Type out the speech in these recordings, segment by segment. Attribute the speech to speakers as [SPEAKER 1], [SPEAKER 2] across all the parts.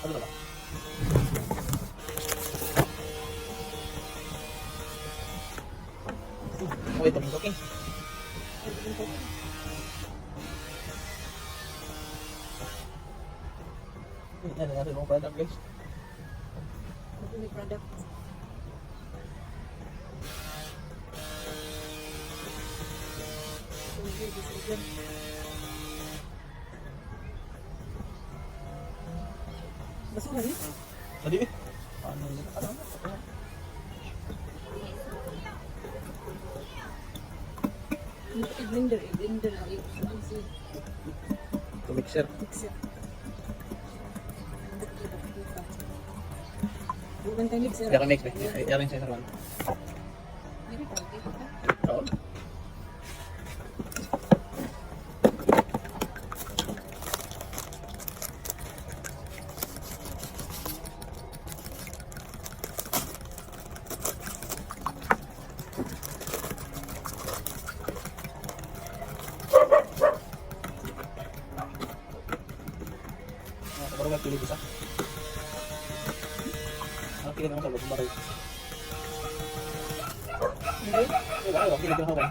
[SPEAKER 1] Ano na ba? Okay, ito. Okay. Yan, natin mga product, guys.
[SPEAKER 2] May product. Basura ni?
[SPEAKER 1] Adi eh. Ano yun? Ano? Ano?
[SPEAKER 2] I-blender, i-blender ang i-ano si
[SPEAKER 1] Ito mixer.
[SPEAKER 2] mixer. Bukan tayo mixer.
[SPEAKER 1] Kaya mix eh. Kaya rin siya sa kan.
[SPEAKER 2] Meron pa, okay pa.
[SPEAKER 1] Oo. Ah, baru ka pili isa. Ah, pili naman sa loob, baru.
[SPEAKER 2] Hindi.
[SPEAKER 1] Ay, wala, pili ko ba?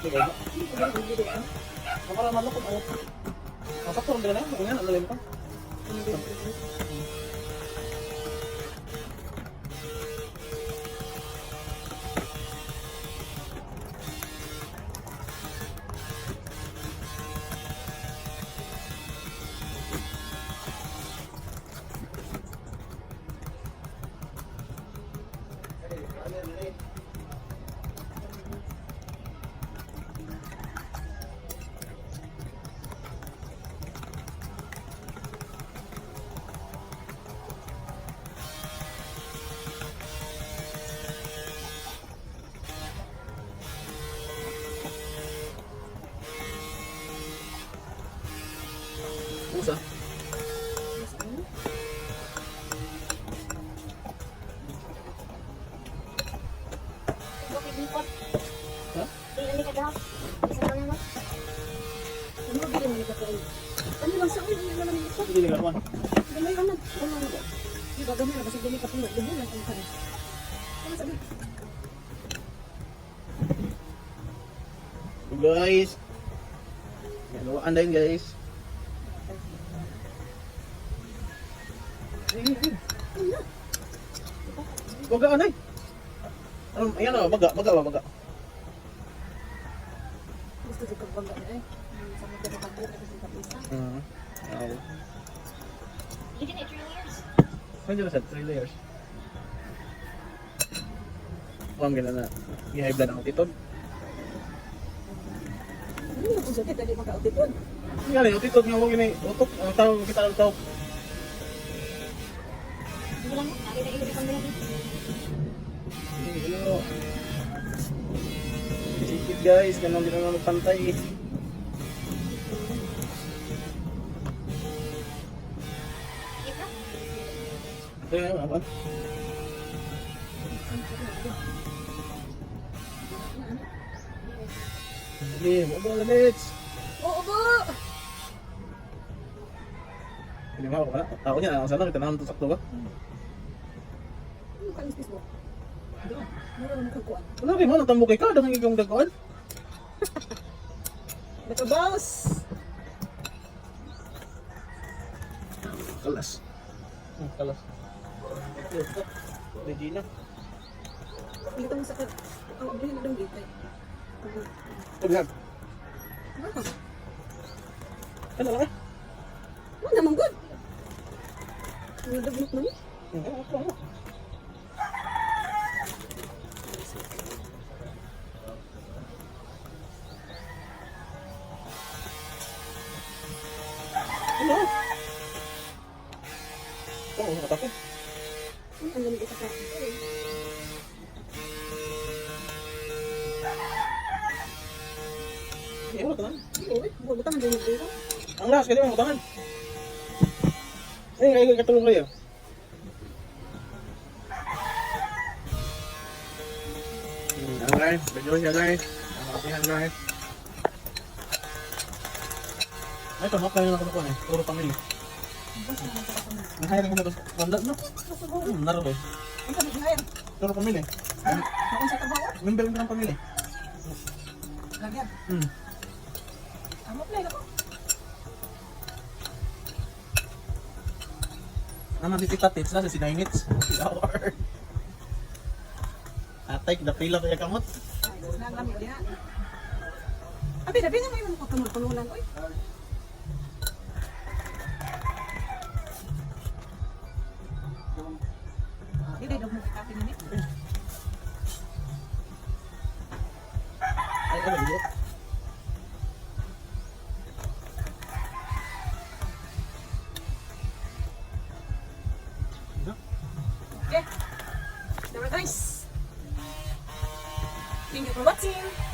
[SPEAKER 1] Sige, ba?
[SPEAKER 2] Hindi, hindi, hindi.
[SPEAKER 1] Para malukot ako. Ang sakto rin na, kung yan, ano lang pa.
[SPEAKER 2] Hindi, hindi.
[SPEAKER 1] Pusa.
[SPEAKER 2] Saan?
[SPEAKER 3] Okay, bukot.
[SPEAKER 1] Ha?
[SPEAKER 3] Di lang ka daw. Isa pa naman.
[SPEAKER 2] Ano ba bilhin mo ni Kapoy? Ano lang sa ulo, ano naman ito?
[SPEAKER 1] Hindi nila kuwan.
[SPEAKER 2] Gamay ka man. Ano lang. Di ba gamay na kasi dili ka puno. Dumo lang ang kare. Ano sabi?
[SPEAKER 1] Guys. Galawaan din, guys. Baga anay. Ano, ayan o, baga, baga ba, baga.
[SPEAKER 2] Gusto ko kag bangga na eh. Sa mga kapatid ko sa kapisa.
[SPEAKER 1] Oo.
[SPEAKER 3] You did it 3 years.
[SPEAKER 1] Medyo na sa 3 layers. Huwag gana na. I-high blood ang titod.
[SPEAKER 2] Ano na kung sakit dali makautipon.
[SPEAKER 1] Nga rin, titod nga huwag yun utok. Ang tao, kita ang tao.
[SPEAKER 3] Hindi lang. Nakita iyo pang dito.
[SPEAKER 1] Hello. Sikit guys, ganun din naman magpantay eh.
[SPEAKER 3] Ito.
[SPEAKER 1] Ayun, ayun, ayun. Hindi, mo ba lamits?
[SPEAKER 2] Oo ba?
[SPEAKER 1] Hindi mo ako wala. Ako niya, ako sana kita naman to sakto ba?
[SPEAKER 2] Ano ka space mo? Mura naman kag kuan.
[SPEAKER 1] Wala rin mo, natambo kay ka, dangan ikaw dagoan.
[SPEAKER 2] Nakabaws.
[SPEAKER 1] Kalas. Kalas. Ito, Regina.
[SPEAKER 2] Dito mo sa ka. Oh, abri na dong gitay.
[SPEAKER 1] Paglag.
[SPEAKER 2] Ah,
[SPEAKER 1] Ano lang eh?
[SPEAKER 2] wala naman good. Ano dagnot man?
[SPEAKER 1] Ako, ako. Ano? Oo, nakatapos.
[SPEAKER 2] Ano ang lamig sa ka?
[SPEAKER 1] Eh, wala tanan.
[SPEAKER 2] Uy, buwan butangan din dito.
[SPEAKER 1] Ang lakas, kaya mo tangan. Eh, kayo katulong kayo. Okay, medyo siya guys. Ang kapihan guys. Ay, ito, kayo na nakuha eh. Puro pamilya. Ang hiring ko na to. Wala no? Naro ba?
[SPEAKER 2] Unsa may hire?
[SPEAKER 1] Pero pamili.
[SPEAKER 2] Maunsa trabaho?
[SPEAKER 1] Member ko ng pamili.
[SPEAKER 2] Lagyan. Amo play ako.
[SPEAKER 1] Naman si Tita Tits na si Sinay Nits. Si Hour. Atay, kinapila kaya kamot.
[SPEAKER 2] Ay, nang lami diha. Abi, labi na may mga tunol-tunulan oy. Dili daw mo kita pinili.
[SPEAKER 1] Ay, ano yun?
[SPEAKER 2] Okay. There, guys. Thank you for watching.